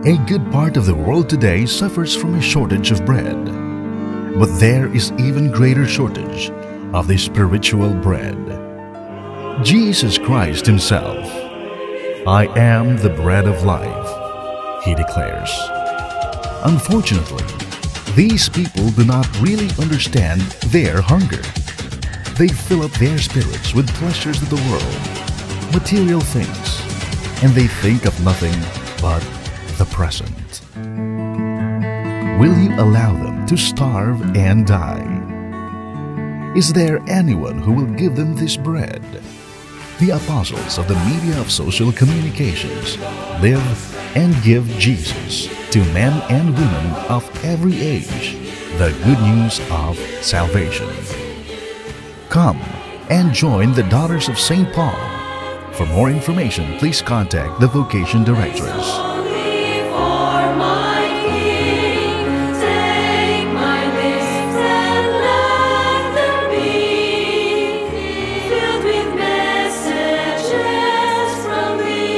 A good part of the world today suffers from a shortage of bread. But there is even greater shortage of the spiritual bread. Jesus Christ Himself. "I am the bread of life," He declares. Unfortunately, these people do not really understand their hunger. They fill up their spirits with pleasures of the world, material things, and they think of nothing but the present. Will you allow them to starve and die? Is there anyone who will give them this bread? The apostles of the media of social communications live and give Jesus to men and women of every age, the good news of salvation. Come and join the Daughters of St. Paul. For more information, please contact the Vocation Directress. Only for my King, take my lips and let them be filled with messages from thee.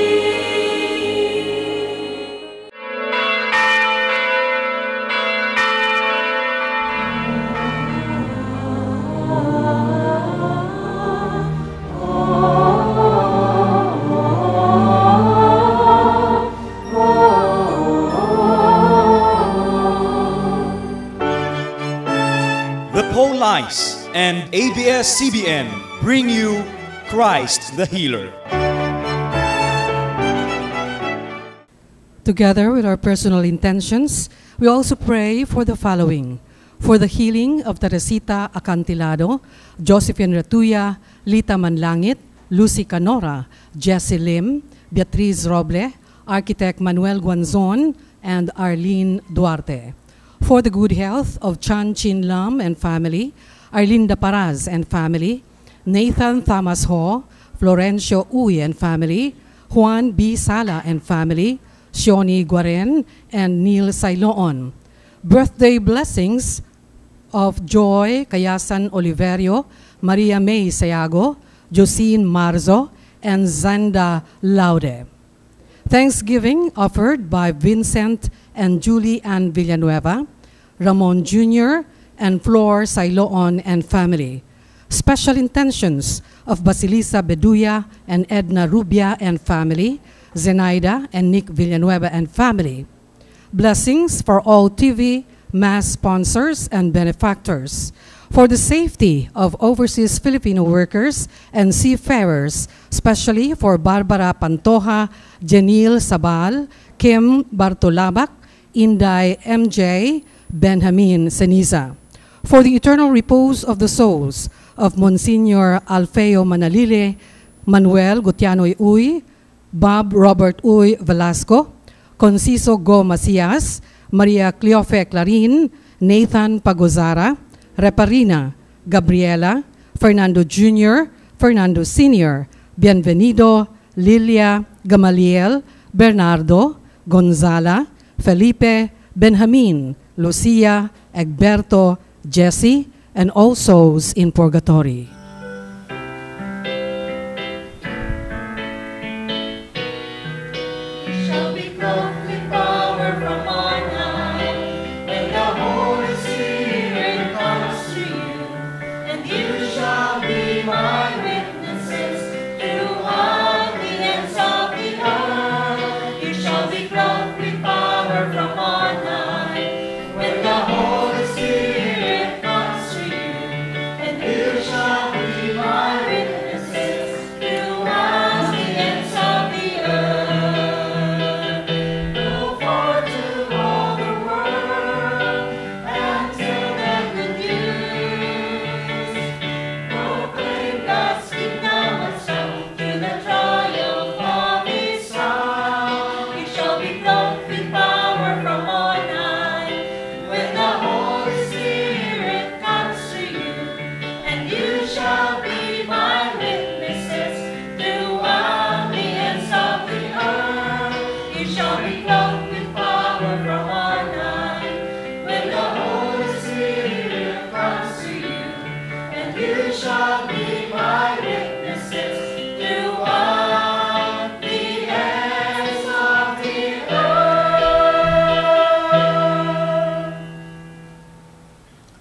The Paulites and ABS-CBN bring you Christ the Healer. Together with our personal intentions, we also pray for the following: for the healing of Teresita Acantilado, Josephine Ratuya, Lita Manlangit, Lucy Canora, Jesse Lim, Beatriz Roble, Architect Manuel Guanzon, and Arlene Duarte. For the good health of Chan Chin Lam and family, Arlinda Paraz and family, Nathan Thomas Ho, Florencio Uy and family, Juan B. Sala and family, Shoni Guaren, and Neil Sailoon. Birthday blessings of Joy Kayasan Oliverio, Maria May Sayago, Josine Marzo, and Zanda Laude. Thanksgiving offered by Vincent and Julie Ann Villanueva, Ramon Jr., and Flor Sailoon and family. Special intentions of Basilisa Beduya and Edna Rubia and family, Zenaida and Nick Villanueva and family. Blessings for all TV, mass sponsors, and benefactors. For the safety of overseas Filipino workers and seafarers, especially for Barbara Pantoja, Janelle Sabal, Kim Bartolabak, Inday MJ, Benjamin Ceniza. For the eternal repose of the souls of Monsignor Alfeo Manalile, Manuel Gutianoy Uy, Bob Robert Uy Velasco, Conciso Go Macias, Maria Cleofe Clarin, Nathan Pagozara, Reparina, Gabriela, Fernando Jr., Fernando Sr., Bienvenido, Lilia, Gamaliel, Bernardo, Gonzala, Felipe, Benjamin, Lucia, Egberto, Jesse, and all souls in purgatory. You shall be clothed with power from on high, when the Holy Spirit comes to you, and you shall be my witnesses throughout the ends of the earth. You shall be clothed with power from on high, when the Holy Spirit comes to you, and you shall be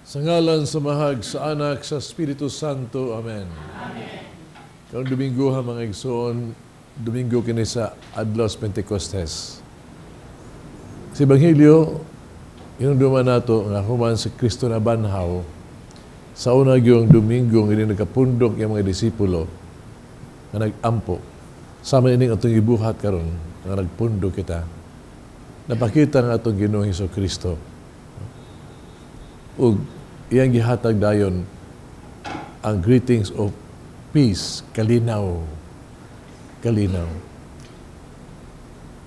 Sa ngalan sa Amahag, sa Anak, sa Espiritu Santo. Amen. Amen. Karong Domingo ha, mga igsoon, Domingo kini sa Adlaw sa Pentecostes. Sa Ebanghelyo, hinumduman nato nga human sa Kristo na banhaw, sa una gyung Domingo nga nagkapundok yung mga disipulo nga nag-ampo. Sama ining atong gibuhat karon nga nagpundok kita. Napakita nga atong Ginoong Hesus Kristo. Ug iyang gihatag dayon ang greetings of peace, kalinaw. Kalinaw.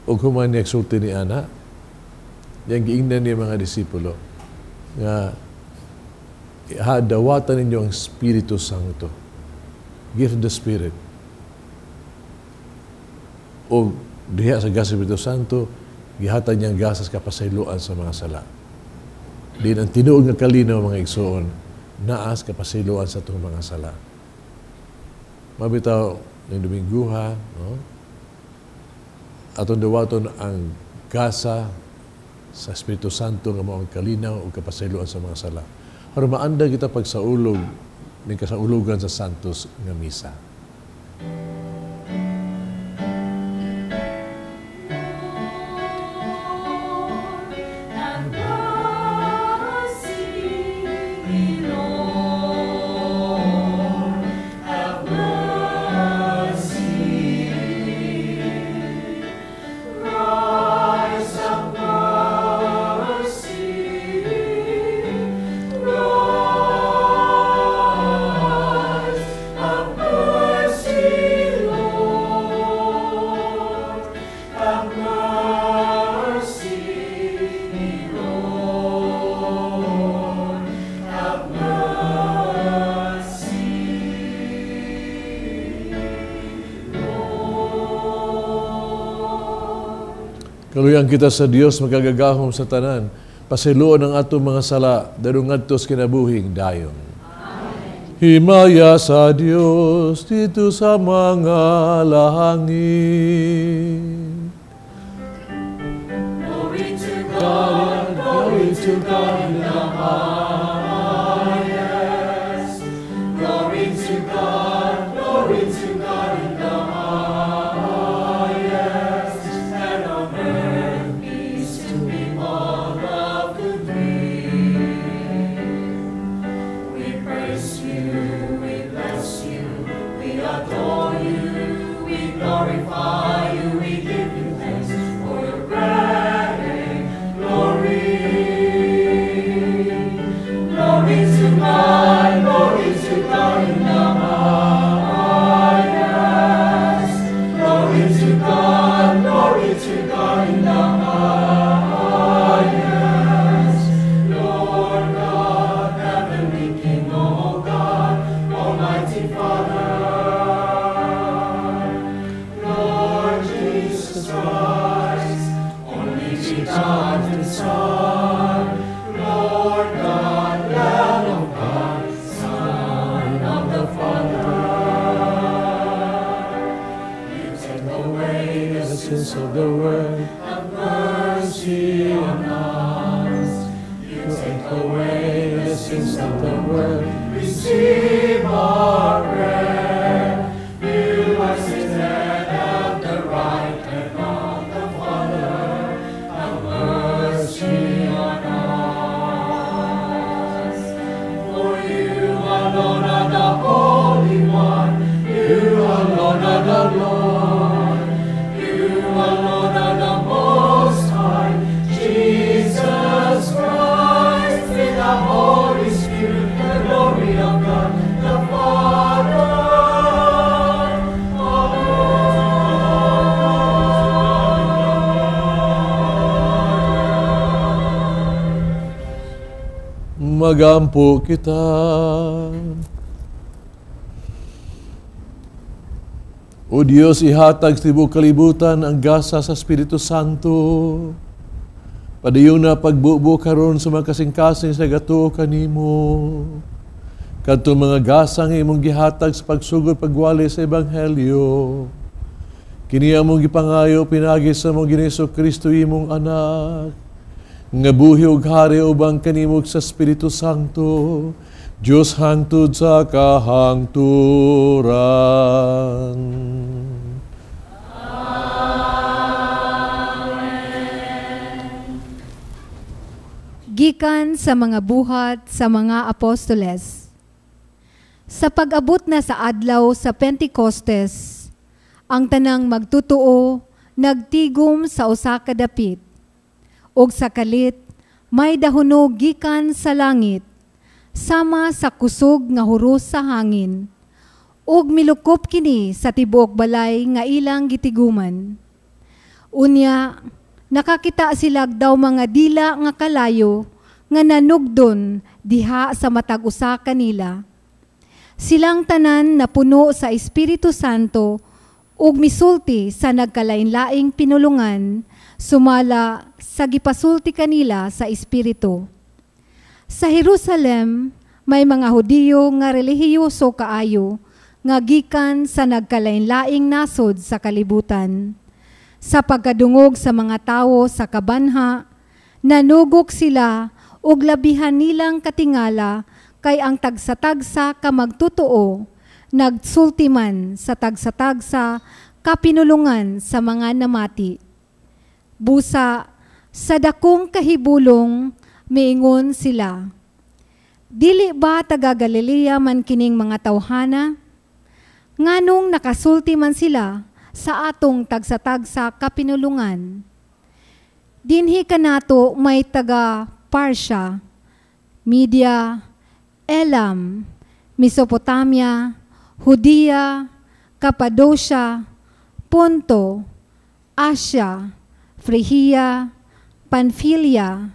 Ug human niya sulti ni ana, iyang giingnan niya mga disipulo nga dawatan ninyo ang Espiritu Santo. Gift of the Spirit. O diha sa gasa Espiritu Santo, gihatag niyang gasa sa kapasayloan sa mga sala. Din ang tinuod nga kalinaw, mga igsoon, naas kapasayloan sa atong mga sala. Mabitaw ng Dominguha, no? Atong dawaton ang gasa sa Espiritu Santo nga mao ang kalinaw ug kapasayloan sa mga sala. Aron maandag kita pagsaulog ning kasaulugan sa Santos nga Misa. Kaluyan kita sa Dios makagagahom sa tanan. Pasayloon ang atong mga sala, dadong ngadto sa kinabuhing dayon. Amen. Himaya sa Dios dito sa mga langit. Glory to God, glory to God in the highest. Glory to God, glory to God in the highest. And on earth peace to people of good will. We praise you, we bless you, we adore you, we glorify you, we give you thanks for your great glory. Glory to God in the highest. Glory to God in the highest. Lord God, heavenly King, O God, Almighty Father, Lord Jesus Christ, only begotten Son, Lord God, Lamb of God, Son of the Father. You take away the sins of the world, have mercy on us. You take away the sins of the world, receive our prayer. You are seated at the right hand of the Father, have mercy on us. For you alone are the Holy One, you alone are the Lord, you alone are the Most High, Jesus Christ, in the Holy Spirit, the glory of God, the Father. Amen. Magampo kita. O Dios, ihatag sa tibuok kalibutan ang gasa sa Espiritu Santo. Padayon na pagbubo karon sa mga kasing-kasing sa nagatuo kanimo. Kadtong mga gasang imong gihatag sa pagsugod pagwali sa Ebanghelyo. Kini among gipangayo pinagi sa among Ginoong Kristo imong anak. Nga buhi ug hari uban kanimo sa Espiritu Santo, Dios hangtod sa kahangturan. Amen. Gikan sa mga buhat sa mga apostoles. Sa pag-abot na sa adlaw sa Pentecostes, ang tanang magtutuo nagtigom sa usa ka dapit. Ug sa kalit may dahunog gikan sa langit, sama sa kusog nga huros sa hangin. Ug milukop kini sa tibuok balay nga ilang gitiguman. Unya, nakakita sila daw mga dila nga kalayo nga nanugdon diha sa matag usa kanila. Silang tanan napuno sa Espiritu Santo ug misulti sa nagkalain-laing pinulungan sumala sa gipasulti kanila sa Espiritu. Sa Jerusalem may mga Hudiyo nga relihiyoso kaayo nga gikan sa nagkalain-laing nasod sa kalibutan. Sa pagkadungog sa mga tawo sa kabanha, nanugok sila ug labihan nilang katingala kay ang tagsa-tagsa ka magtotoo, nagsulti man sa tagsa-tagsa kapinulungan sa mga namati. Busa, sa dakong kahibulong, miingon sila, "Dili ba taga Galilea man kining mga tawhana? Nganong nakasulti man sila sa atong tagsa-tagsa kapinulungan? Dinhi kanato may taga Parsia, Media, Elam, Mesopotamia, Judea, Cappadocia, Ponto, Asia, Frigia, Pamphylia,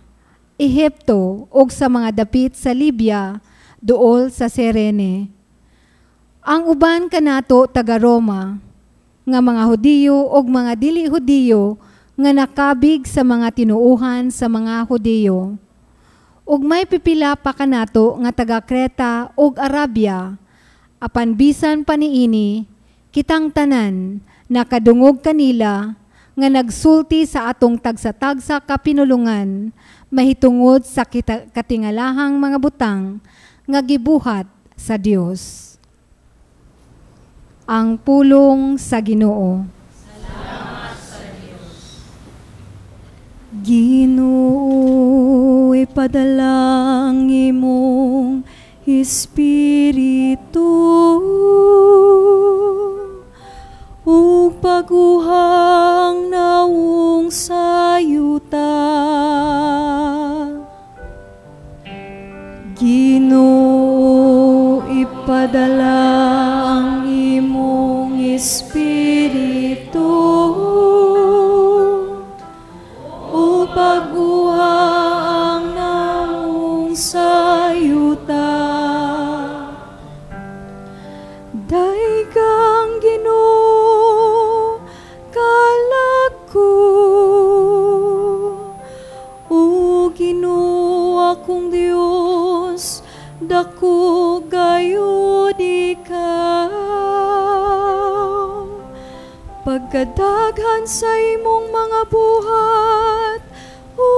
Ehipto, ug sa mga dapit sa Libya, duol sa Cirene. Ang uban kanato taga Roma, nga mga Hudiyo ug mga dili Hudiyo nga nakabig sa mga tinuohan sa mga Hudiyo. Ug may pipila pa kanato nga taga Creta ug Arabia, apan bisan pa niini, kitang tanan nakadungog kanila nga nagsulti sa atong tagsa-tagsa kapinulungan mahitungod sa katingalahang mga butang nga gibuhat sa Dios." Ang pulong sa Ginoo. Salamat sa Dios. Ginoo, ipadala ang imong Espiritu ug paguhang nawong sa yuta. Ginoo, ipadala ang imong Espiritu ug paguha ang nawong sa yuta. Daigang Ginoo, kalag ko. O Ginoo akong Dios, dako gayud ikaw. Pagkadaghan sa imong mga buhat, O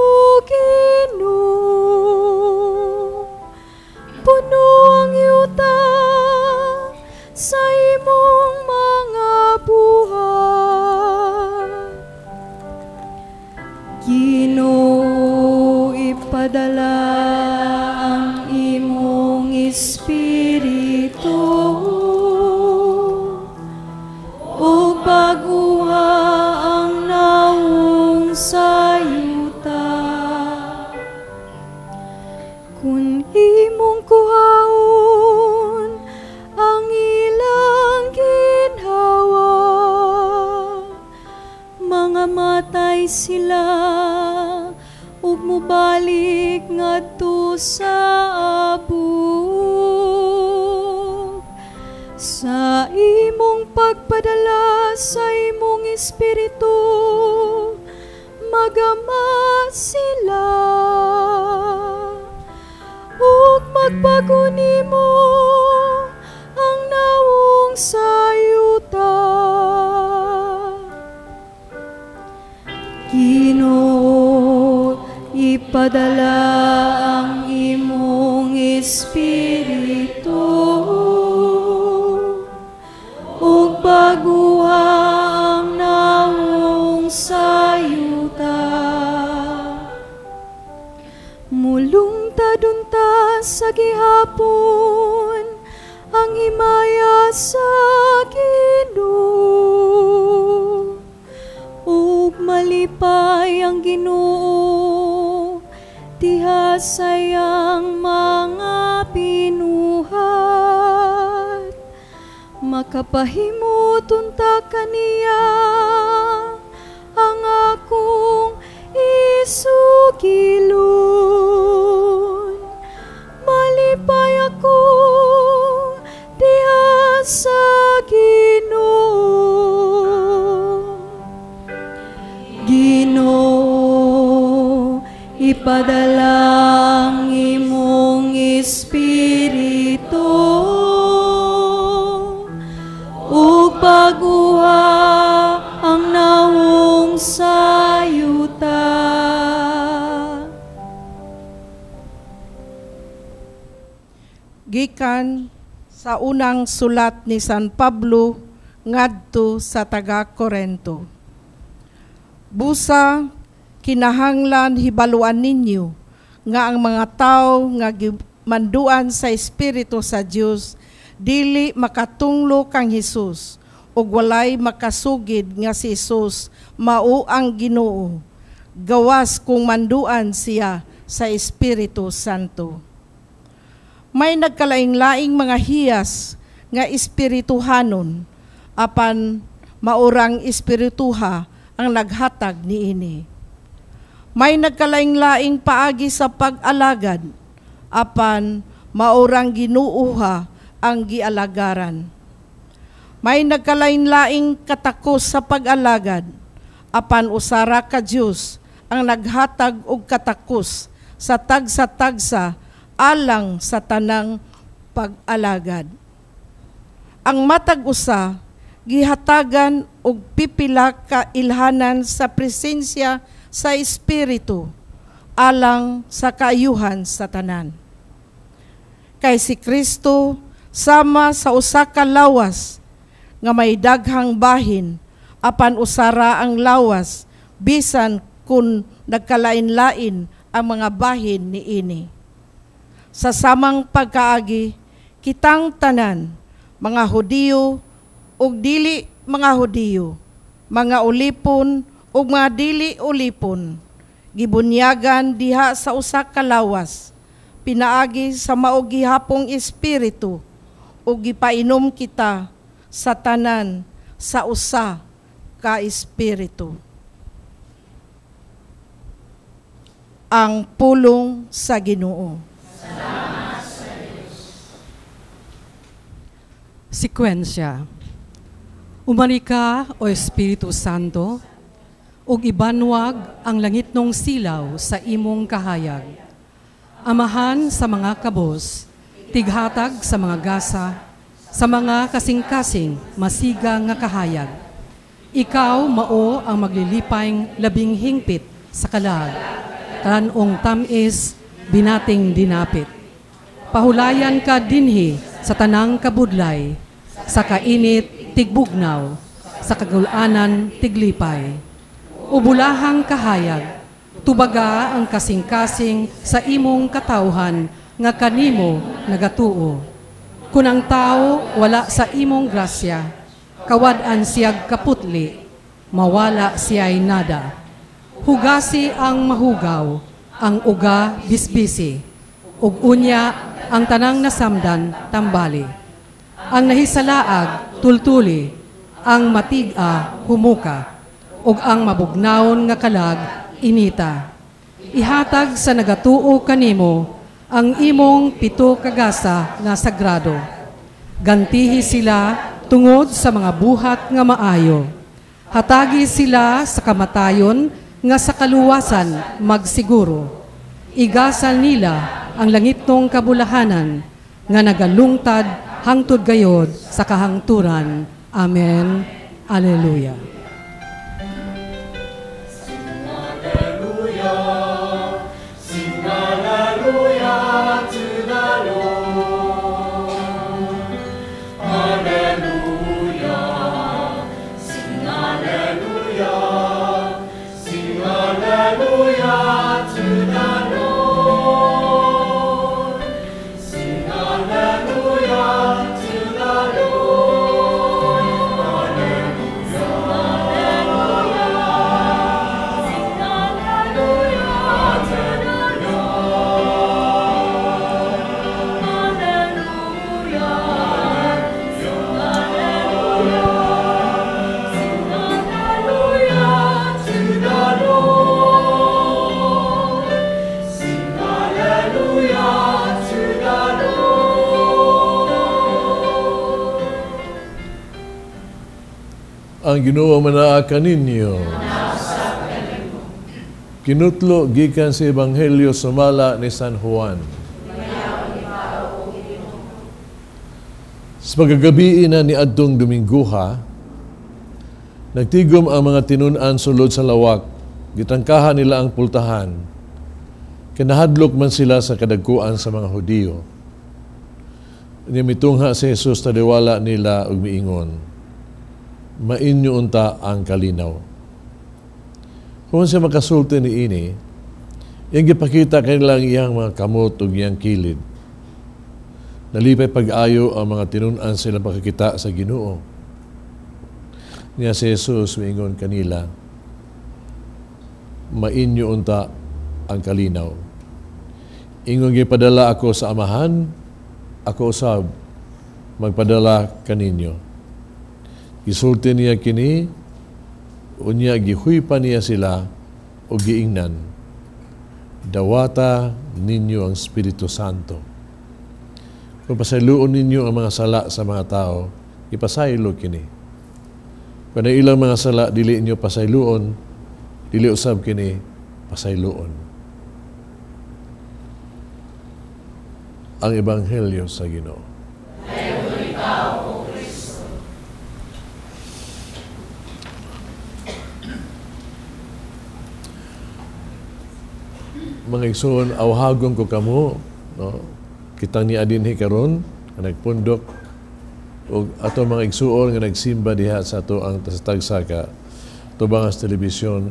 Ginoo, puno ang yuta sa imong mga buhat. Ginoo, ipadala ang imong Espiritu ug baguha ang nawong sa yuta. Kun imong kuhaon ang ilang ginhawa, mga matay sila ug mobalik ngadto sa abog. Sa imong pagpadala sa imong Espiritu, magama sila ug magbago nimo ang nawong sa yuta. Ginoo, ipadala Ipadala ang imong Espiritu ug baguha ang nawong sa yuta. Mulungtad unta sa gihapon ang himaya sa Ginoo, ug malipay ang Ginoo diha sa iyang mga binuhat. Makapahimot unta kaniya ang akong isugilon. Malipay ako diha sa Ginoo. Ginoo, ipadala ang imong Espiritu ug baguha ang nawong sa yuta. Gikan sa unang sulat ni San Pablo ngadto sa taga Korento. Busa kinahanglan hibaluan ninyo nga ang mga tawo nga gimanduan sa Espiritu sa Dios dili makatunglo kang Hesus ug walay makasugid nga si Hesus mao ang Ginoo, gawas kung manduan siya sa Espiritu Santo. May nagkalaing-laing mga hiyas nga espirituhanon, apan maurang espirituha ang naghatag niini. May nagkalaing-laing paagi sa pag-alagad, apan maurang Ginooha ang gialagaran. May nagkalain-laing katakos sa pag-alagad, apan usara ka Dios ang naghatag og katakos sa tagsa-tagsa alang sa tanang pag-alagad. Ang matag usa gihatagan og pipila ka ilhanan sa presensya sa Espiritu alang sa kaayuhan sa tanan. Kay si Kristo sama sa usa ka lawas nga may daghang bahin, apan usara ang lawas bisan kun nagkalain-lain ang mga bahin niini. Sa samang pagkaagi, kitang tanan, mga Hudiyo ug dili mga Hudiyo, mga ulipon ug mga dili ulipon, gibunyagan diha sa usa ka lawas, pinaagi sa mao gihapong Espiritu, ug gipainom kita sa tanan sa usa ka Espiritu. Ang pulong sa Ginoo. Sekwensya. Umani ka, o Espiritu Santo, ug ibanwag ang langitnong silaw sa imong kahayag. Amahan sa mga kabos, tighatag sa mga gasa, sa mga kasing-kasing masiga nga kahayag. Ikaw mao ang maglilipay labing hingpit sa kalag, tanong tamis, binating dinapit. Pahulayan ka dinhi sa tanang kabudlay, sa kainit tigbugnaw, sa kagulanan tiglipay. Ubulahang kahayag, tubaga ang kasing-kasing sa imong katawhan nga kanimo nagatuo. Kun ang tao wala sa imong grasya, kawad-an siyag kaputli, mawala siya'y nada. Hugasi ang mahugaw, ang uga bisbisi, ug unya ang tanang nasamdan tambali. Ang nahisalaag tultuli, ang matig-a humuka, ug ang mabugnawon nga kalag inita. Ihatag sa nagatuo kanimo ang imong pito kagasa nga sagrado. Gantihi sila tungod sa mga buhat nga maayo. Hatagi sila sa kamatayon nga sa kaluwasan magsiguro. Igasal nila ang langitnong kabulahanan nga nagalungtad hangtod gayod sa kahangturan. Amen. Alleluia. Alleluia. Ang Ginoo manaa kaninyo. Kinutlo gikan sa Ebanghelyo sumala ni San Juan. Sa pagkagabi na ni adtong Domingguha, nagtigom ang mga tinun-an sulod sa lawak, gitangkahan nila ang pultahan. Kinahadlok man sila sa kadagkuan sa mga Hudiyo. Nya mitungha si Jesus taliwala nila ug miingon, mainyo unta ang kalinaw. Kung siya makasulti ni ini, iyang gipakita kanila ang iyang mga kamot ug iyang kilid. Nalipay pag-ayo ang mga tinun-an sila pakakita sa Ginoo. Niya si Jesus miingon kanila, mainyo unta ang kalinaw. Ingon gipadala ako sa Amahan, ako usab magpadala kaninyo. Gisulti niya kini, unya gihuypa niya sila o giingnan, dawata ninyo ang Espiritu Santo. Kung pasayloon ninyo ang mga sala sa mga tao, ipasaylo kini. Kung ang ilang mga sala dili inyo pasayloon, dili usab kini pasayloon. Ang Ebanghelyo sa Ginoo. Mga igsoon, awhagon ko kamo, no? Kitang niya dinhi karon nga nagpundok og ato mga igsuon nga nagsimba diha sa ato ang tagsa ka tubang sa telebisyon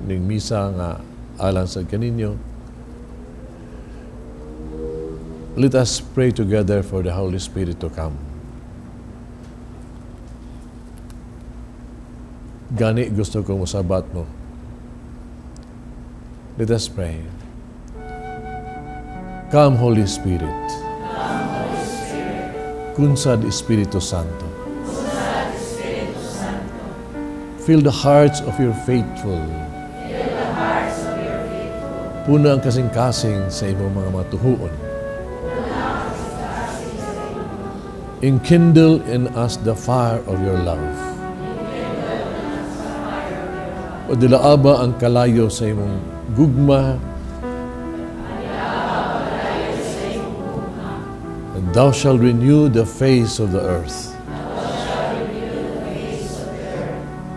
ning misa nga alang sa kaninyo. Let us pray together for the Holy Spirit to come. Gani gusto kong musabat mo. Let us pray. Come, Holy Spirit. Come, Holy Spirit. Kunsad Espiritu Santo. Kunsad Espiritu Santo. Fill the hearts of your faithful. Fill the hearts of your faithful. Puna ang kasing-kasing sa imong mga matuhuon. Enkindle in us the fire of your love. O dilaaba ang kalayo sa imong gugma. And thou shalt renew the face of the earth.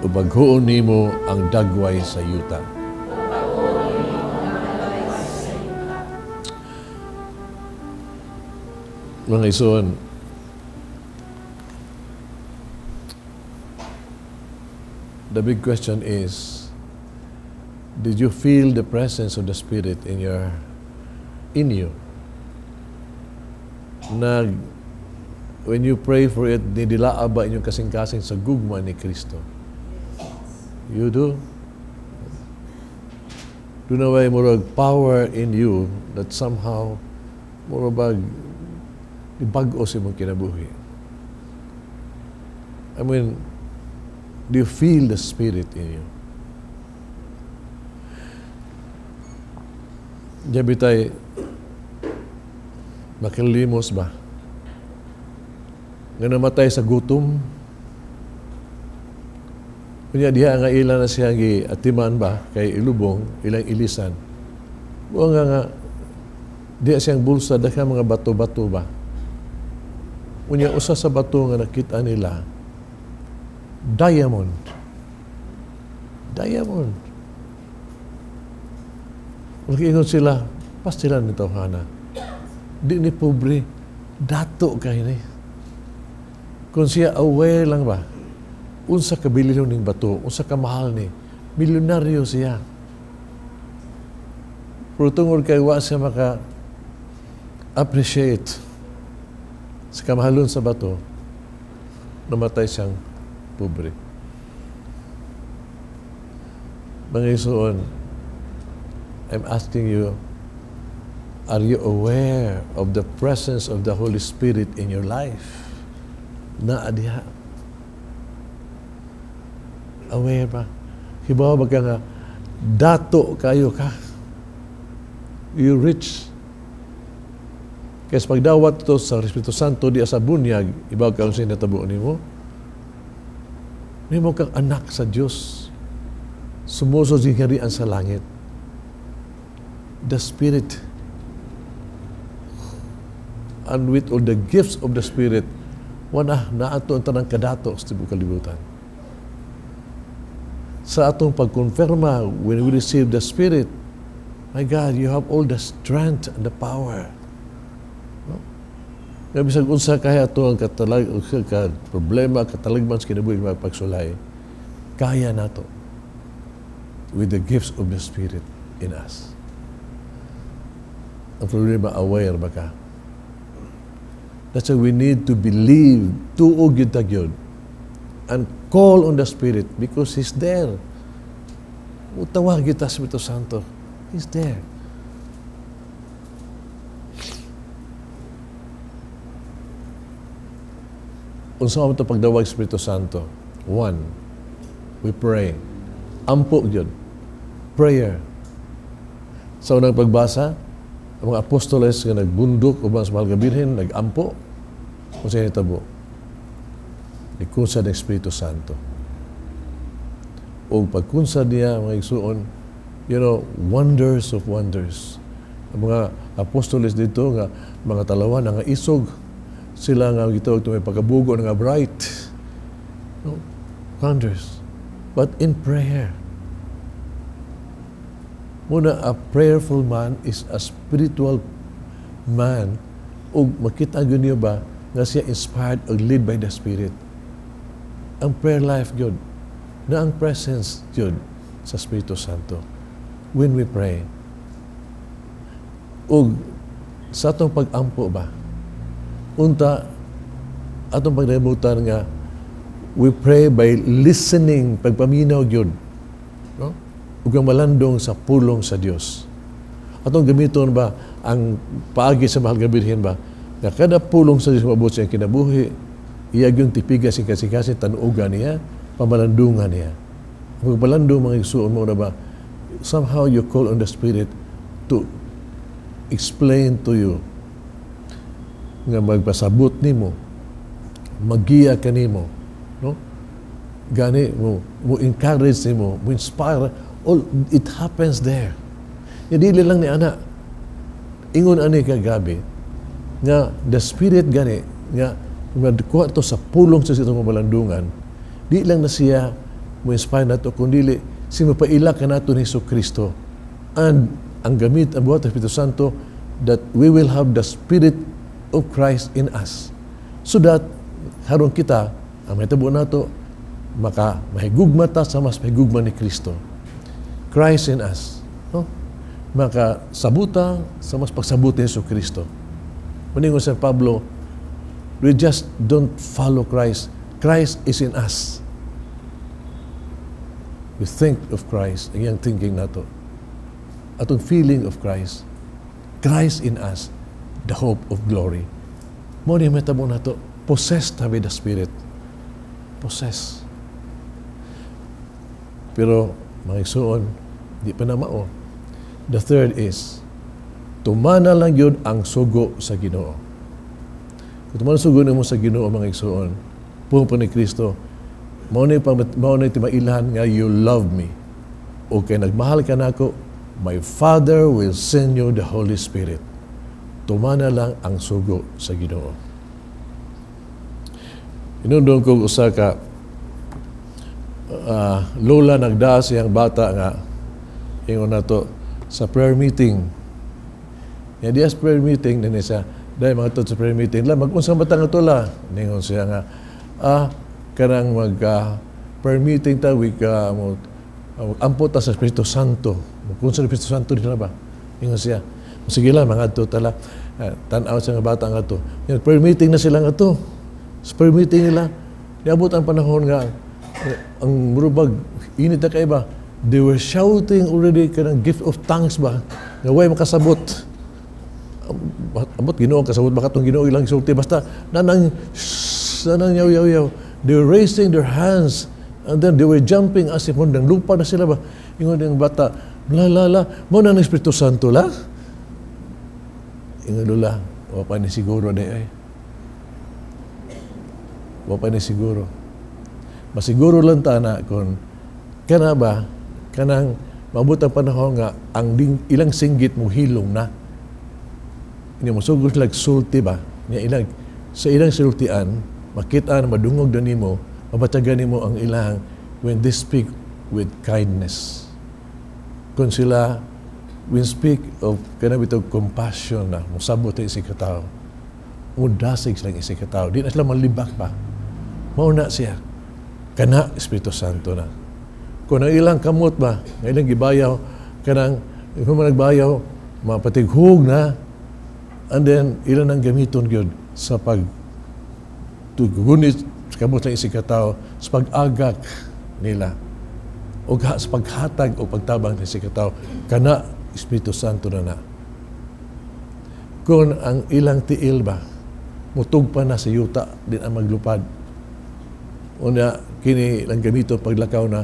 O baghuon nimo ang dagway sa yuta. Mga isuon, the big question is, did you feel the presence of the Spirit in you? Na when you pray for it, nidilaa ba inyong kasing-kasing sa gugma ni Kristo? You do? Do na ba murag power in you that somehow murag bag bag-o sa imong kinabuhi? I mean, do you feel the Spirit in you? Diyabi tayo, makilimos ba? Nga namatay sa gutom? Kunya diha nga ila na siya atiman ba kay ilubong, ilang ilisan. Buang nga diha siyang bulsa daghan mga bato-bato ba? Unya usa sa bato nga nakita nila, diamond. Diamond. Nakiingon sila, pastilan ni tawhana. Di ni pobre, dato kay ni. Kung siya aware lang ba, unsa ka bilyon ning bato, unsa ka mahal ni, milyonaryo siya. Pero tungod kay wa siya maka-appreciate sa kamahalon sa bato, namatay siyang pobre. Mga isuon, I'm asking you, are you aware of the presence of the Holy Spirit in your life? Naa diha. Aware ba? Hibaw ba ka nga, dato kayo ka? You rich. Kaya sa pagdawat to sa Espiritu Santo diya sa bunyag, ibaw ka ang sinatabo nimo. Nahimo kang anak sa Dios. Sumusunod sa gingharian sa langit. The Spirit. And with all the gifts of the Spirit, wala na ato ang tanang kadato sa tibuok kalibutan. Sa atong pagkonfirma, when we receive the Spirit, my God, you have all the strength and the power. No? Nga bisag unsa kaya ato ang katalag, ka problema, katalagman sa kinabuhi mga pagsulay, kaya nato with the gifts of the Spirit in us. Ang problema, aware ba ka? That's why we need to believe, tuo gyud ta gyud, and call on the Spirit because He's there. Utawag gyud ta sa Espiritu Santo. He's there. Unsa man to pagdawag Espiritu Santo? One, we pray. Ampo gyud. Prayer. Sa unang pagbasa, ang mga apostoles nga nagbundok uban sa Mahal nga Birhen, nagampo. Unsa nitabo? Nikunsad ang Espiritu Santo. O pagkunsad niya, mga igsuon, wonders of wonders. Ang mga apostoles dito nga mga talawan nga isog sila nga gitawag may pagkabugo nga bright. No? Wonders. But in prayer. Muna, a prayerful man is a spiritual man ug makita gyud niyo ba nga siya inspired og led by the Spirit. Ang prayer life gyud, na ang presence gyud sa Espiritu Santo when we pray. Ug sa atong pag-ampo ba, unta atong pagdamutan nga we pray by listening, pagpaminaw gyud, no? Ug ang malandong sa pulong sa Dios. Atong gamiton ba ang paagi sa Mahal nga Birhen ba nga kada pulong sa Dios maabot sa iyang kinabuhi, iya gyud tipiga sing kasing-kasing tanuogan niya, pamalandungan niya. Ang pagpalandong mga igsuon mo na ba, somehow you call on the Spirit to explain to you nga magpasabot nimo, magiya ka nimo, no? Gani mo encourage nimo, mo inspire, all it happens there. Dili lang ni ana. Ingon ani kagabi nga the Spirit gani nga madkuha to sa pulong sa itong malandungan, di lang na siya mo inspire nato kundi si mapaila ka nato ni Hesus Kristo. And ang gamit ang buhat ng Espiritu Santo that we will have the Spirit of Christ in us. So that haron kita ang mahitabo nato maka mahigugma ta sa mas mahigugma ni Kristo. Christ in us, no? Maka sabuta sa mas pagsabuti ni Hesus Kristo. Maningon San Pablo, we just don't follow Christ. Christ is in us. We think of Christ, ang iyang thinking nato. Atong feeling of Christ. Christ in us, the hope of glory. Mo ni mahitabo nato, possessed by the Spirit. Possessed. Pero mga igsuon, di pa na mao. The third is, tumana lang yun ang sugo sa Ginoo. Kung tumana sugo nimo sa Ginoo, mga igsuon, puong pa ni Kristo, mao ni timailhan nga you love me. O kay nagmahal ka nako, my Father will send you the Holy Spirit. Tumana lang ang sugo sa Ginoo. Inundong ko usa ka lola nagdaa siyang bata nga ingon nato sa prayer meeting. Ya dias prayer meeting dinhi siya, dahil mga to sa prayer meeting la mag-unsa bata nga tula. Ningon siya nga kanang mag prayer meeting ta we mo ampo ta sa Espiritu Santo. Kung sa Espiritu Santo dinha ba? Ingon siya. Sige lang mga adto tala. Tan-aw siya nga bata nga to. Yan, prayer meeting na sila nga to. Sa prayer meeting nila, niabot ang panahon nga ang murubag init na kay ba. They were shouting already kanang gift of tongues ba nga way makasabot. Abot Ginoo kasabot ba katong Ginoo ilang sulti basta nanang nanang yaw yaw yaw. They were raising their hands and then they were jumping as if mundang lupa na sila ba. Ingon ang bata, la la la, mo na ang Espiritu Santo la. Ingon lula, wa pa ni siguro di ay. Wa pa ni siguro. Masiguro lang ta na kung kana ba, kanang maabot ang panahon nga ang ding, ilang singgit mo hilom na. Hindi mo sugod sila sulti ba? Niya ilang, sa ilang sultian, makita na madungog na nimo, mabatyagan nimo ang ilang when they speak with kindness. Kung sila, when speak of kanang bitog compassion na, musabot ang isig katao, mudasig silang isig katao, di na sila malibak pa. Mauna siya. Kana Espiritu Santo na. Kung ang ilang kamot ba, ang ilang gibayaw, kanang, kung nagbayaw, mapatighog na, and then, ilan ang gamiton gyud sa pag tugunit kamot lang isig katao sa pag-agak nila o sa paghatag o pagtabang sa isig katao, kana Espiritu Santo na na. Kung ang ilang tiil ba mutugpa na sa yuta, din ang maglupad. Una kini lang gamito paglakaw na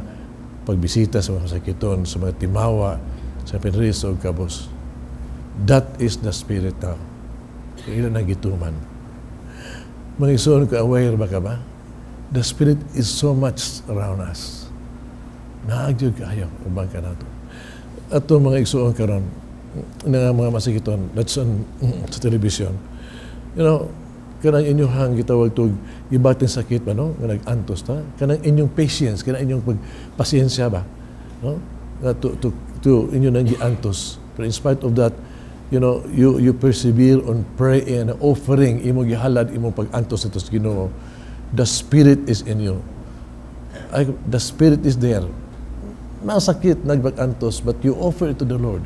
pagbisita sa mga masakiton, sa mga timawa, sa pinris o kabos. That is the Spirit now. Ilan ang gituman. Mga igsoon ko, aware ba ka ba? The Spirit is so much around us. Naagyo kayo, uban ka nato. Ato mga igsoon karon, nga mga masakiton, that's on sa television. Kanang inyong gitawag to gibating sakit ba, no? Nga nag-antos ta, kanang inyong patience, kanang inyong pagpasensya ba, no? Nga to inyo nang giantos. But in spite of that, you persevere on praying and offering imo gihalad imong pag-antos sa Ginoo. The Spirit is in you. Ay, the Spirit is there. Masakit nagpag-antos, but you offer it to the Lord.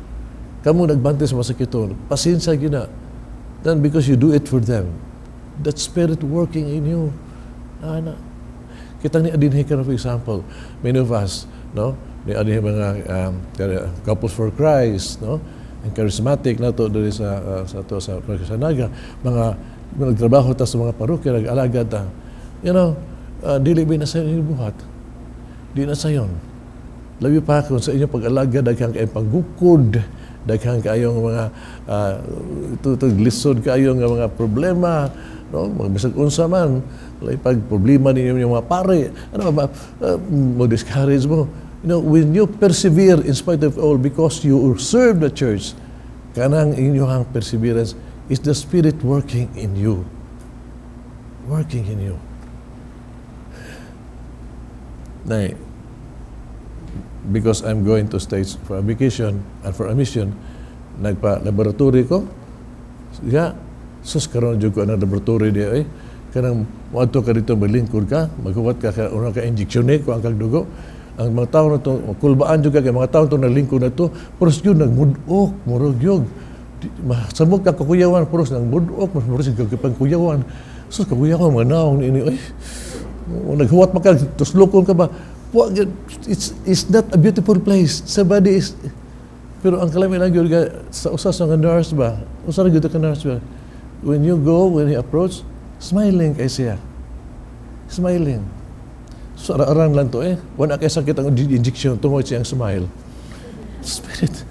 Kamo nagbantay sa masakiton, pasensya gyud na. Then because you do it for them, that Spirit working in you. Ana. Kita ni adinhi karon, for example, many of us, no? Ni adinhi mga Couples for Christ, no? Ang charismatic na to diri sa to sa Naga, mga nagtrabaho ta sa mga parokya, nag-alagad ta. Dili ba na sa inyong buhat? Di na sayon. Labi pa kung sa inyong pag-alagad, daghan kayong panggukod, daghan kayong mga ito, lisod kayo nga mga problema, no? Mga bisag unsa man, lahi pag problema ninyo yung mga pare, ano ba, mo discourage mo. When you persevere in spite of all because you serve the church, kanang inyong perseverance is the Spirit working in you. Working in you. Nay, because I'm going to States for a vacation and for a mission, nagpa-laboratory ko. Ya, sus, karon jud ko ang laboratory di ay. Kanang moadto ka dito, maglingkod ka, maghuwat ka, ka una ka injection ni ko ang kag dugo. Ang mga tao na to, kulbaan jud ka kay mga tao to naglingkod na to, puros yun nagmudok, murag yun. Samok ka kakuyawan, puros nagmudok, mas murag sig pangkuyawan. Sus, kakuyawan mga naong ini ay. Naghuwat pa ka, tuslokon ka ba? It's not a beautiful place. Somebody is, pero ang kalami lang yun, sa usa sa nga nurse ba? Usa ra gyud ka nurse ba? When you go, when you approach, smiling kay siya. Smiling. So, arang lang to eh. Wala kay sakit ang injection tungod siyang smile. Spirit,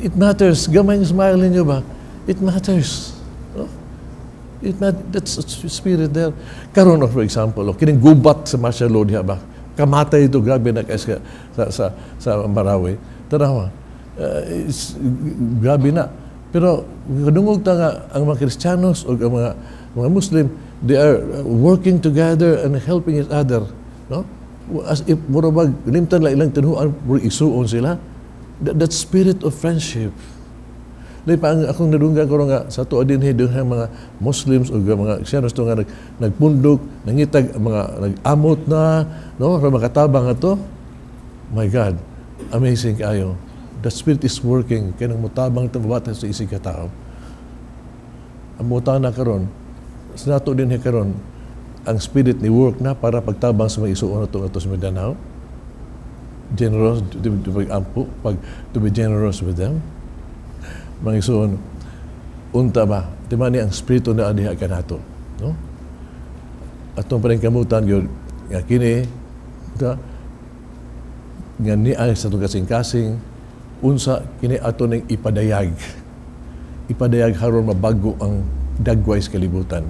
it matters. Gamay ang smile ninyo ba? It matters. No? That's spirit there. Karon, for example, oh, kining gubat sa martial law diha ba? Kamatay ito, grabe na kay sa Marawi. Tanawa, it's, grabe na. Pero kadungog ta nga ang mga Kristiyanos o ang mga Muslim, they are working together and helping each other, no? As if mura bag limtan lang ilang tinuan, mura isuon sila. That spirit of friendship. Di pa ang akong nadunggan ko nga sa tuwa din ang mga Muslims o mga Kristiyanos to nga nagpundok, nangitag mga nag-amot na, no, ra makatabang ato. My God, amazing kayo. The Spirit is working kay nang mutabang ta mabata sa isig ka tao. Ang muta na karon, sa nato din karon, ang Spirit ni work na para pagtabang sa mga isuon nato ato sa Mindanao. Generous, to pag-ampo, pag, to be generous with them. Mga isuon, unta ba, di ba ni ang Espiritu na adiha kanato, no? Atong paningkamutan yun, nga kini, ta, nga ni ang sa atong kasing-kasing, unsa kini ato ning ipadayag. Ipadayag haron mabago ang dagway sa kalibutan.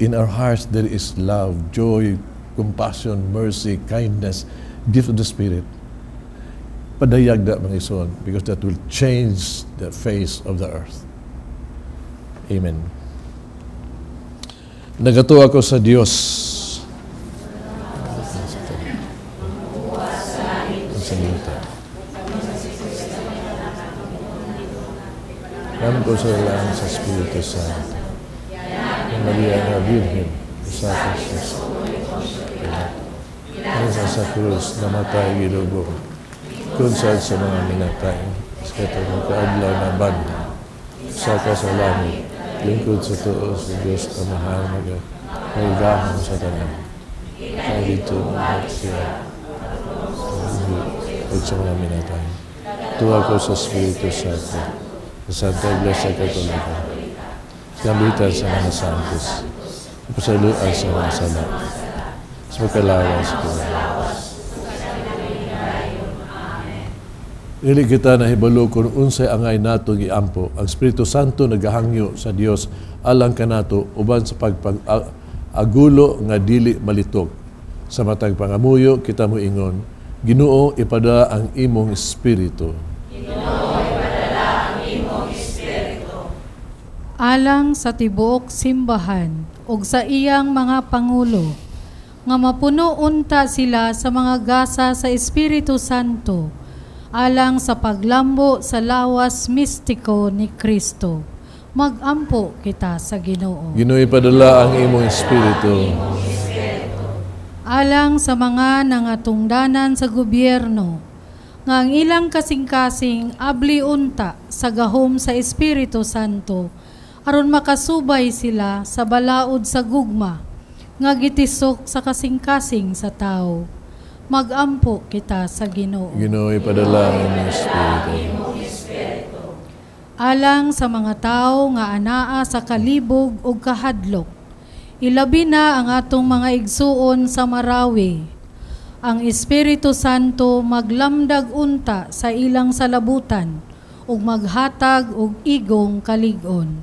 In our hearts there is love, joy, Compassion, mercy, kindness, gift of the Spirit. Padayag da, mga igsoon, because that will change the face of the earth. Amen. Nagatuo ako sa Dios. Sa yuta. Ko sa lang sa Espiritu Santo. Ang Maria nga Birhen, sa Jesus. Sa sa krus, namatay gilubong. Kun sa mga minatay, sa katong kaadlaw na banha, sa ka sa langit, lingkod sa tuo sa Diyos Amahan, magagahom sa tanan. Kaya dito, siya, ug sa mga minatay. Tuwa ko sa Espiritu Santo, sa Santa Iglesia Katolika, sa kambitan sa mga santos, sa pasaluan sa mga sala, sa magkalawas ko. Dili kita nahibalo kung unsay angay natong iampo. Ang Espiritu Santo nagahangyo sa Dios alang kanato uban sa pagpag-agulo nga dili malitok. Sa matag pangamuyo kita moingon, Ginoo, ipadala ang imong espiritu. Ginoo, ipadala ang imong espiritu. Alang sa tibuok simbahan ug sa iyang mga pangulo, nga mapuno unta sila sa mga gasa sa Espiritu Santo, alang sa paglambo sa lawas mistiko ni Kristo. Magampo kita sa Ginoo. Ginoo, ipadala ang imong espiritu. Alang sa mga nangatungdanan sa gobyerno, nga ang ilang kasing-kasing abli unta sa gahom sa Espiritu Santo, aron makasubay sila sa balaod sa gugma, nga gitisok sa kasing-kasing sa tao. Magampo kita sa Ginoo. Ginoo, ipadala ang imong espiritu. Alang sa mga tao nga anaa sa kalibog ug kahadlok, ilabi na ang atong mga igsuon sa Marawi. Ang Espiritu Santo maglamdag unta sa ilang salabutan ug maghatag og igong kalig-on.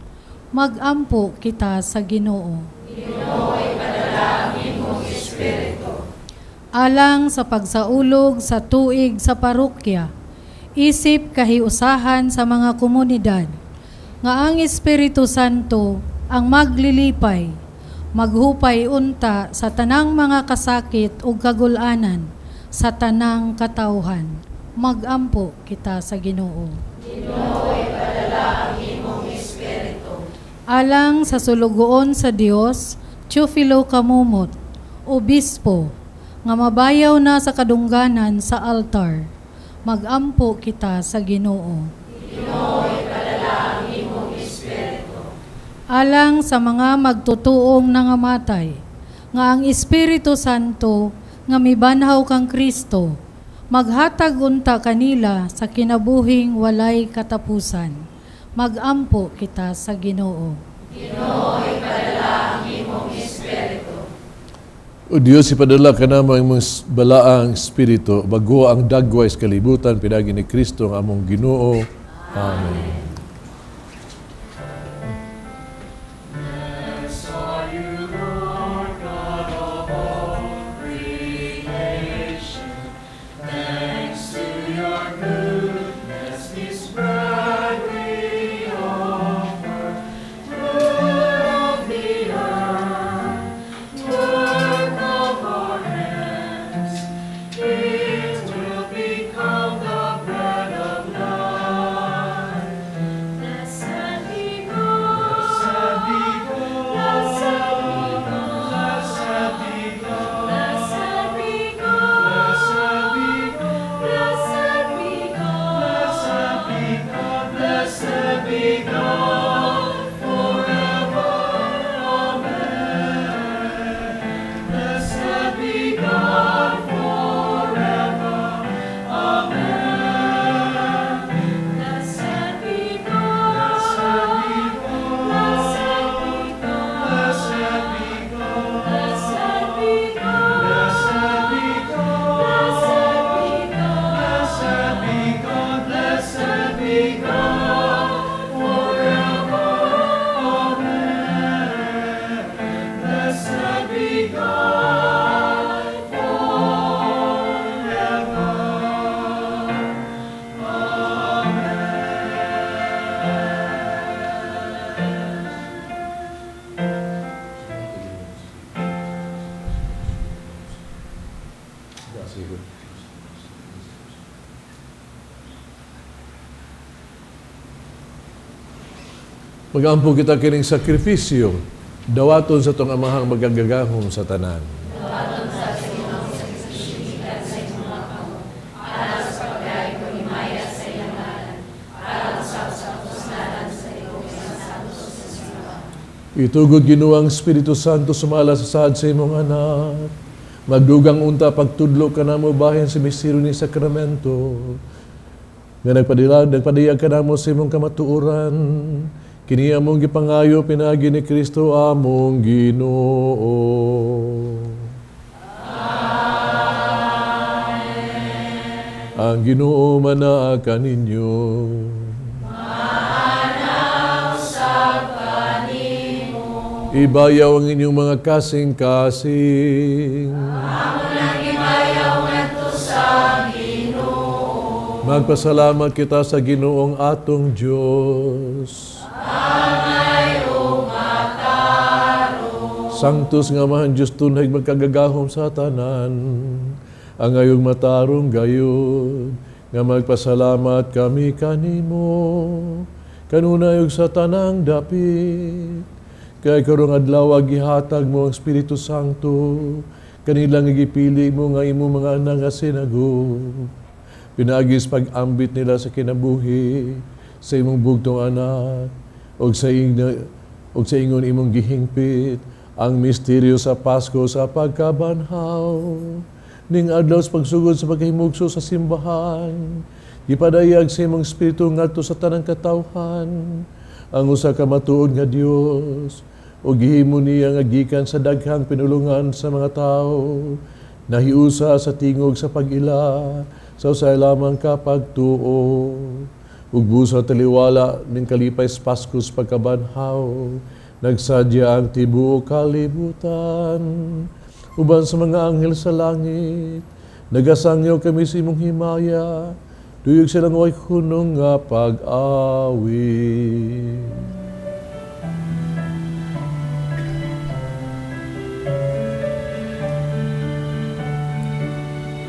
Magampo kita sa Ginoo. Ginoo, ipadala ang imong espiritu. Alang sa pagsaulog sa tuig sa parokya, isip kahiusahan sa mga komunidad, nga ang Espiritu Santo ang maglilipay, maghupay unta sa tanang mga kasakit ug kagulanan, sa tanang katawhan. Magampo kita sa Ginoo. Ginoo, ipadala ang imong espiritu. Alang sa sulugoon sa Dios, Teofilo Kamumot, obispo, nga mabayaw na sa kadungganan sa altar. Magampo kita sa Ginoo. Ginoo, ipadala ang imong espiritu. Alang sa mga magtutuong nangamatay, nga ang Espiritu Santo nga mibanhaw kang Kristo, maghatag unta kanila sa kinabuhing walay katapusan. Magampo kita sa Ginoo. Ginoo, ipadala ang imong espiritu. O Diyos, ipadala ka namo ang imong balaang espiritu, bago ang dagway sa kalibutan, pinaagi ni Kristo ang among Ginoo. Amen. Become the bread of life. Magampo kita kining sakripisyo, dawaton sa tong amahang magagagahom sa tanan. Dawaton sa imong sakripisyo gikan sa imong mga kamot, alang sa pagdayeg ug himaya sa iyang ngalan, alang sa kapuslanan sa tibuok iyang santos nga simbahan. Itugod Ginoo ang Espiritu Santo sumala sa saad sa imong anak. Magdugang unta pagtudlo kanamo bahin sa misteryo ni sakramento. Nga nagpadiyag kanamo sa imong kamatuoran. Kini among gipangayo pinaagi ni Kristo among Ginoo. Amen. Ang Ginoo manaa kaninyo. Manaa usab kanimo. Ibayaw ang inyong mga kasing-kasing. Amo nang ibayaw ngadto sa Ginoo. Magpasalamat kita sa Ginoong atong Dios. Sanctus nga Amahan Diyos tunay magkagagahom sa tanan, ang ayong matarong gayud, nga magpasalamat kami kanimo, kanunay ug sa tanang dapit. Kay karong adlaw gihatag mo ang Espiritu Santo, kanilang gipili mo nga imong mga anak nga sinagop. Pinaagi sa pag-ambit nila sa kinabuhi, sa imong bugtong anak, og sa ingon imong gihingpit, ang misteryo sa Pasko sa pagkabanhaw, ning adlaw sa pagsugod sa pagkahimugso sa simbahan, gipadayag sa imong espiritu ngadto sa tanang katawhan, ang usa ka matuod nga Dios, ug gihimo niya nga gikan sa daghang pinulungan sa mga tawo, nahiusa sa tingog sa pag-ila, sa usahay lamang ka pagtuo, ug busa taliwala ning kalipay sa Pasko sa pagkabanhaw, nagsadya ang tibuok kalibutan, uban sa mga anghel sa langit, nagasangyaw kami sa imong himaya, duyog silang way hunong nga pag-awit.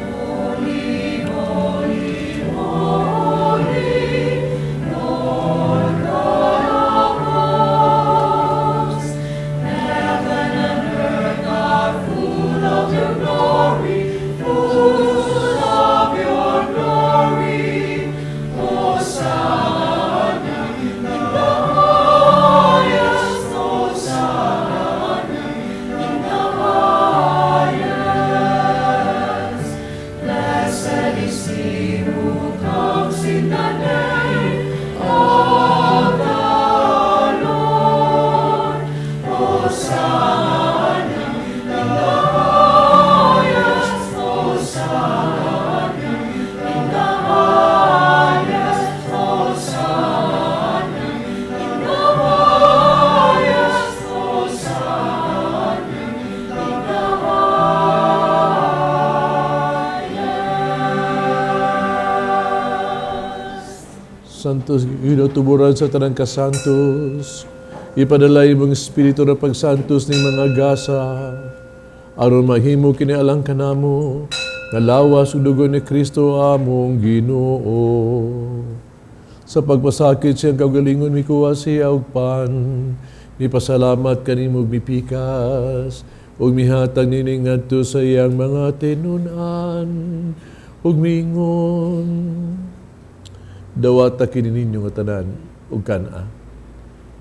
Holy, holy, holy, Lord God of hosts, heaven and earth are full of your glory, full of your glory. Hosanna in the highest, Hosanna in the highest. Blessed is he who comes in the name of the Lord. Hosanna in the highest, Hosanna in the highest, Hosanna in the highest, Hosanna in the highest. Santos, ginutuburan sa tanang kasantos, ipadala imong espiritu na pagsantos ning mga gasa, aron mahimo kini alang kanamo, nga lawas ug dugo ni Kristo among Ginoo. Sa pagpasakit siyang kaugalingon mikuha siya og pan, mipasalamat kanimo ug mipikas, ug mihatag niini ngadto sa iyang mga tinun-an, ug miingon, dawata kini ninyo nga tanan ug kan-a.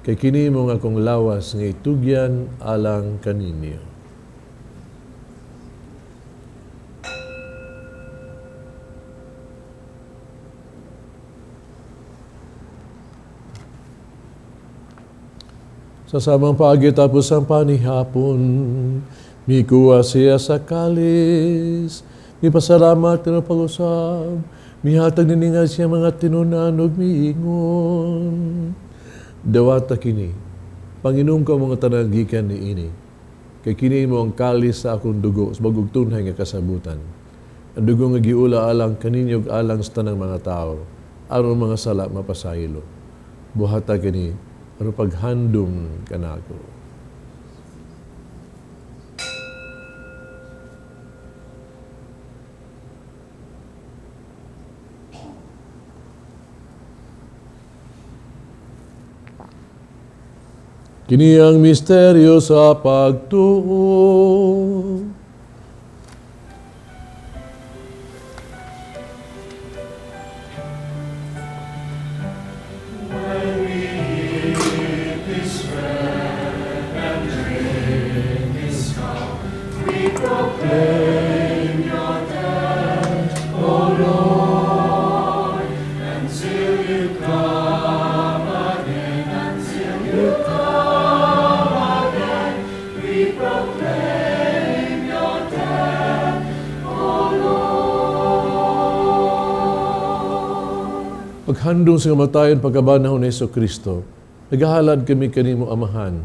Kay kini mo nga akong lawas nga itugyan alang kaninyo. Sa samang paagi tapos ang panihapon, mikuha siya sa kalis, mipasalamat ng pag-usab, mihatag nininga siya mga tinunan ug miingon. Dawata kini, Panginom ka mga tanan gikan niini, kay kini mo ang kalis sa akong dugo sa bagong tunhay nga kasabutan. Ang dugo nga giula alang kaninyo ug alang sa tanang mga tao, aron mga sala mapasaylo. Buhata kini, aron paghandom kanako. Kini ang misteryo sa pagtuo. When we eat this bread and drink this cup, we proclaim your death, O Lord, until you come again, until you come again, we proclaim your death, O Lord. Paghandong sa kamatayon pagkabanhaw ni Jesu Kristo, nagahalad kami kanimo Amahan,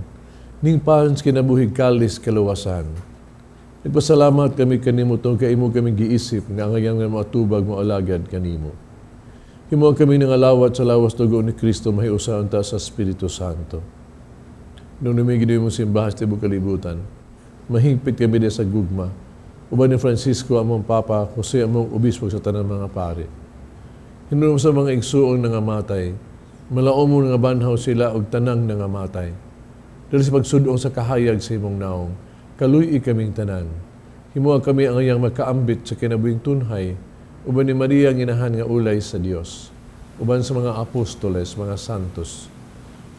ning pan sa kinabuhi kalis kaluwasan. Nagpasalamat kami kanimo tungod kay imo kami giisip nga angayan nga moatubag mo alagad kanimo. Himo kami nangalawat sa lawas dugo ni Kristo mahiusa unta sa Espiritu Santo. Nung numigi mo simbahan sa tibok kalibutan, mahingpit kami di sa gugma. Uban ni Francisco among Papa, Jose among Obispo sa tanang mga pare. Hinungdan sa mga igsuong nangamatay, malaom mo nga banhaw sila og tanang nangamatay. Dali sa pagsudong sa kahayag sa imong naong, kaluy-i kaming tanan. Himuha kami ang iyang makaambit sa kinabuhing tunhay, uban ni Maria ang inahan nga ulay sa Dios, uban sa mga apostoles, mga santos.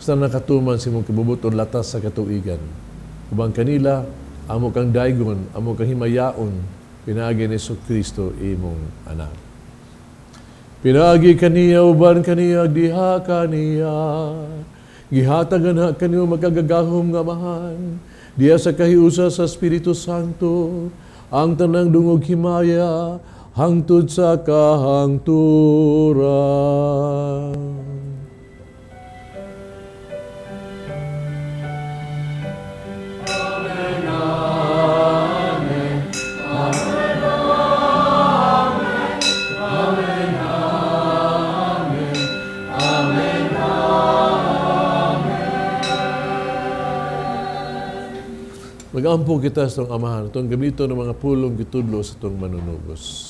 Sa nakatuman sa imong kabubuton latas sa katuigan. Uban kanila, amo kang daygon, amo kang himayaon, pinaagi ni Jesu Kristo imong anak. Pinaagi kaniya, uban kaniya, diha kaniya. Gihatag na kaniyo makagagahom nga Amahan. Diha sa kahiusa sa Espiritu Santo, ang tanang dungog himaya, hangtod sa kahangturan. Amen, amen, amen, amen, amen, amen, amen. Mag-ampo kita sa itong Amahan, itong gamito ng mga pulong gitudlo sa itong manunubos.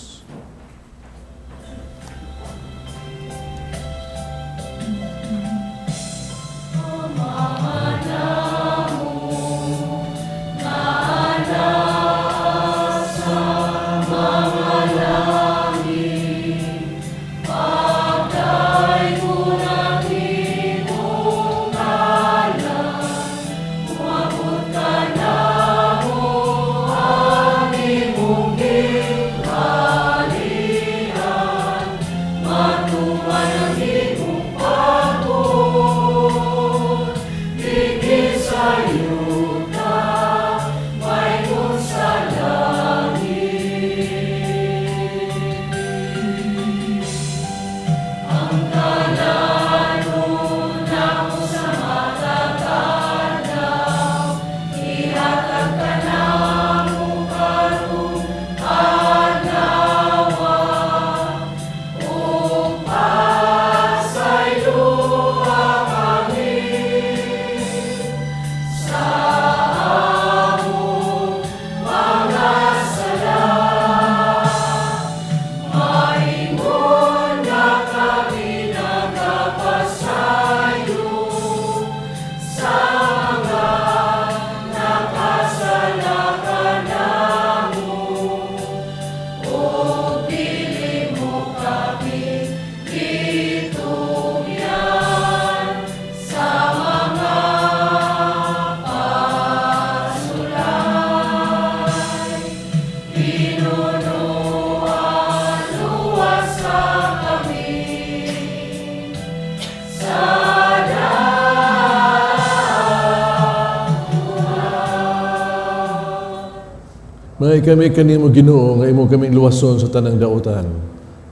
May kami kanimo Ginoo nga imo kaming luwason sa tanang dautan.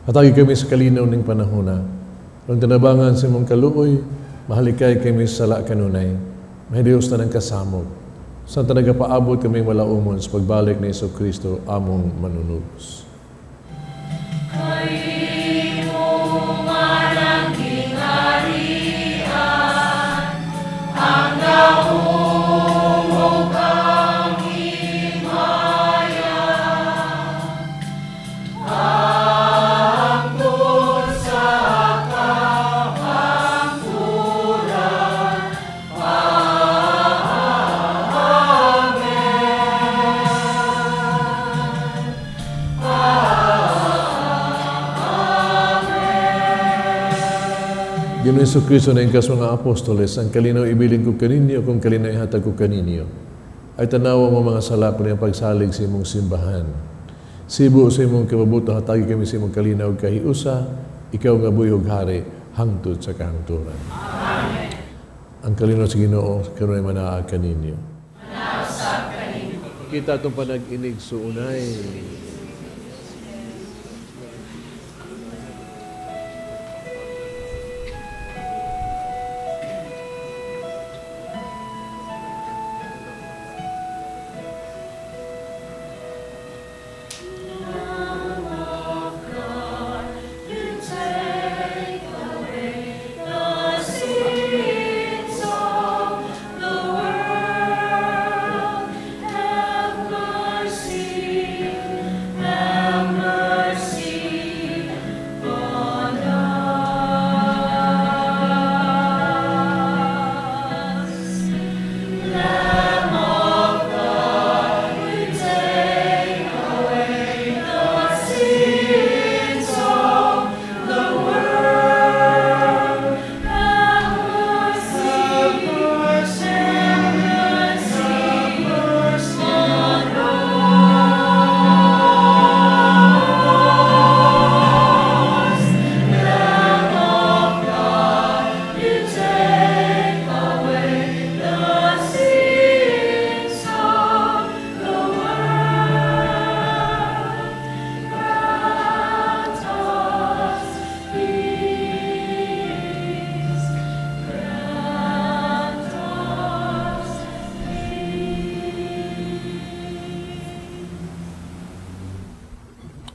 Hatagi kami sa kalinaw ning panahona. Ang tanabangan sa imong kaluoy, mahalikay kami sa sala kanunay. May Dios tanang kasamog. Sa nagapaabot kami malaumon sa pagbalik ni Jesu Kristo among manunubos. Ang Ginoong Hesukristo na ingkas mga apostoles, ang kalinaw ibilin ko kaninyo, kung kalinaw ihatag ko kaninyo, ay tanawa mo mga sala ko niyang pagsalig sa imong simbahan. Sibo sa imong kababuto, hatagi kami sa imong kalinaw kahiusa, ikaw nga buhi ug hari, hangtod sa kahangturan. Amen. Ang kalinaw sa Ginoo, kanunay manaa kaninyo. Manausap kaninyo. Kita itong panag-inig suunay.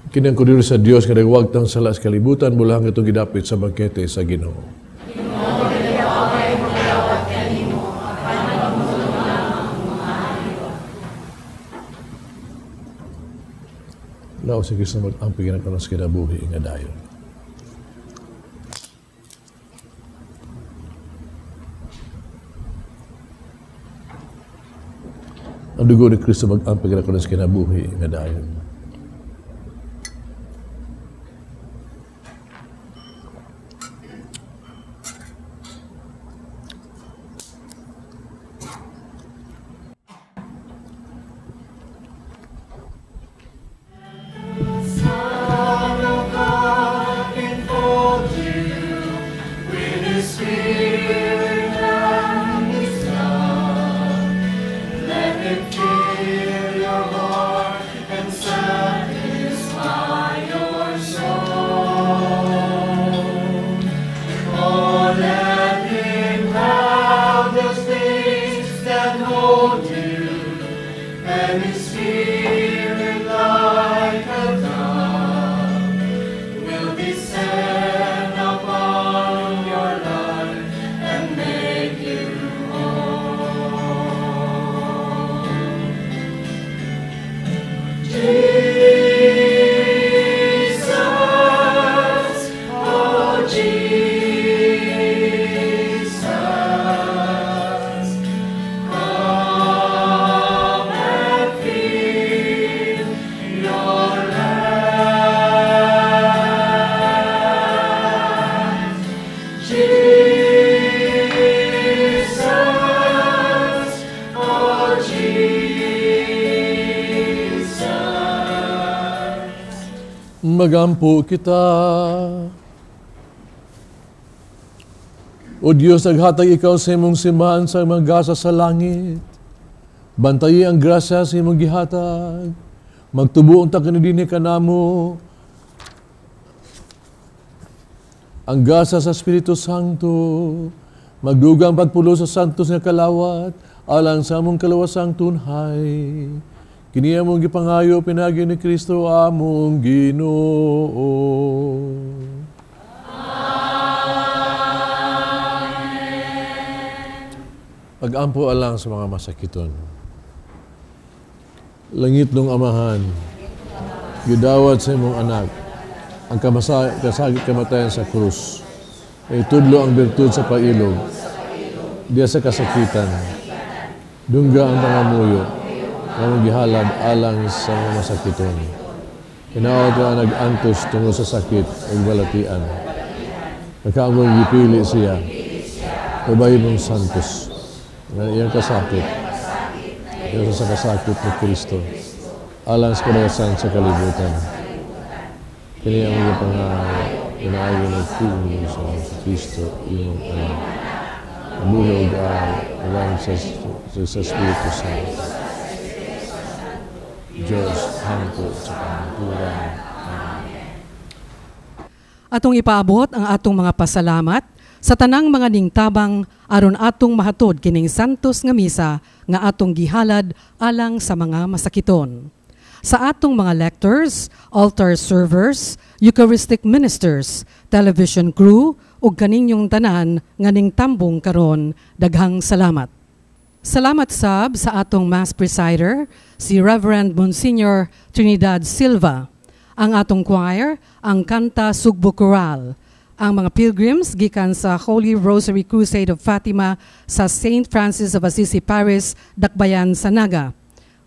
Kinang kudiro sa Dios nga nagwagtang sala sa kalibutan mula hanggang itong gidapit sa bangkete sa Ginoo. Lao si Kristo mag-ampi kinakaroon sa kinabuhi nga dayon. Ang dugo ni Kristo mag-ampi kinakaroon sa kinabuhi nga dayon. Magampo kita. O Diyos, naghatag ikaw sa imong simbahan sa mga gasa sa langit. Bantayi ang grasya sa imong gihatag. Magtubo ang takanidini kanamo. Ang gasa sa Espiritu Santo. Magdugang pagpulo sa santos nga kalawat alang sa among kalawasang tunhay. Kini among gipangayo pinagi ni Kristo among Ginoo. Amen. Pag-ampo alang sa mga masakiton. Langit nung Amahan, gidawat sa imong anak ang kasagit kamatayan sa krus. Itudlo ang birtud sa pailog, diya sa kasakitan. Dungga ang pangamuyo, ang gihalad alang sa mga masakiton. Hinaot nga nag-antos tungod sa sakit ug balatian. Nakaamong gipili siya, ubay mong santos, nga iyang kasakit, iyang sa kasakit ni Kristo, alang sa kadalasan sa kalibutan. Kini ang mga pangayo, pinaayo nagtuon sa Kristo, iyong anak. Mabuhi og alang sa Espiritu Santo. Diyos, hangtod sa kamatuoran. Atong ipaabot ang atong mga pasalamat sa tanang mga ningtabang aron atong mahatod kining santos nga misa nga atong gihalad alang sa mga masakiton. Sa atong mga lectors, altar servers, Eucharistic ministers, television crew ug kaninyong tanan nga ningtambong karon, daghang salamat. Salamat sab sa atong mass presider, si Reverend Monsignor Trinidad Silva, ang atong choir, ang Kanta Sugbo Choral, ang mga pilgrims gikan sa Holy Rosary Crusade of Fatima sa St. Francis of Assisi Parish, Dakbayan sa Naga,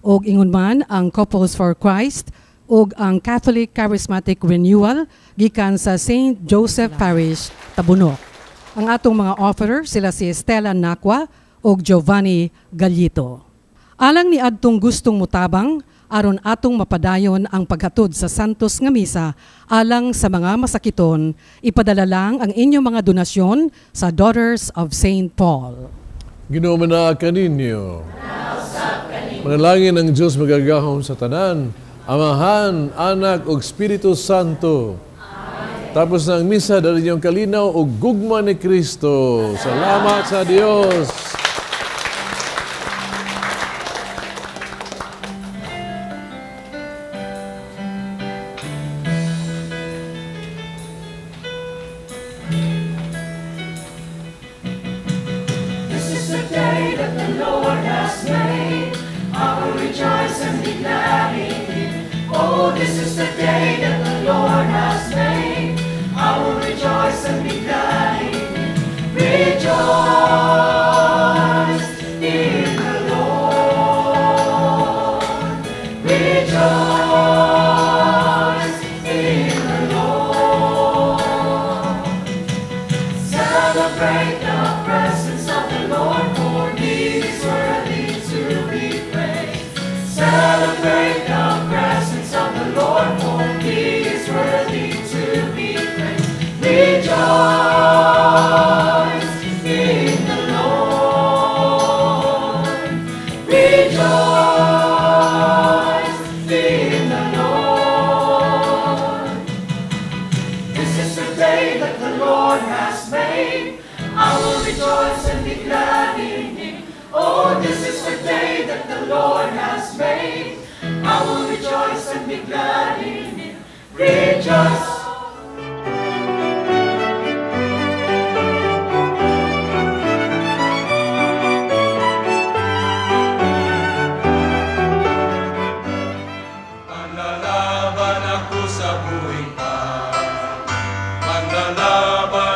ug ingon man ang Couples for Christ ug ang Catholic Charismatic Renewal gikan sa St. Joseph Parish, Tabunok. Ang atong mga offerer sila si Estela Nakwa ug Giovanni Gallito. Alang ni adtong gustong mutabang aron atong mapadayon ang paghatod sa Santos nga Misa alang sa mga masakiton, ipadala lang ang inyong mga donasyon sa Daughters of St. Paul. Ginoo manaa kaninyo. Manalangin ang Diyos magagahom sa tanan, Amahan, Anak ug Espiritu Santo. Amen. Tapos ng misa, dali niyong kalinaw ug gugma ni Kristo. Salamat sa Dios. This is the day that the Lord has made. I will rejoice and be glad in it. Oh, this is the day that the Lord has made. I will rejoice and be glad in it. Rejoice in the Lord. Rejoice in the Lord. Celebrate the presence of the Lord, for He is worthy to be praised. Celebrate the presence of the Lord, for He is worthy to be praised. Rejoice in the Lord. Rejoice in the Lord. This is the day that the Lord has made. I will rejoice and be glad in it. Oh, this is the day that the Lord has made. I will rejoice and be glad in it. Rejoice. Manlalaban ako sa buhay pa. Manlalaban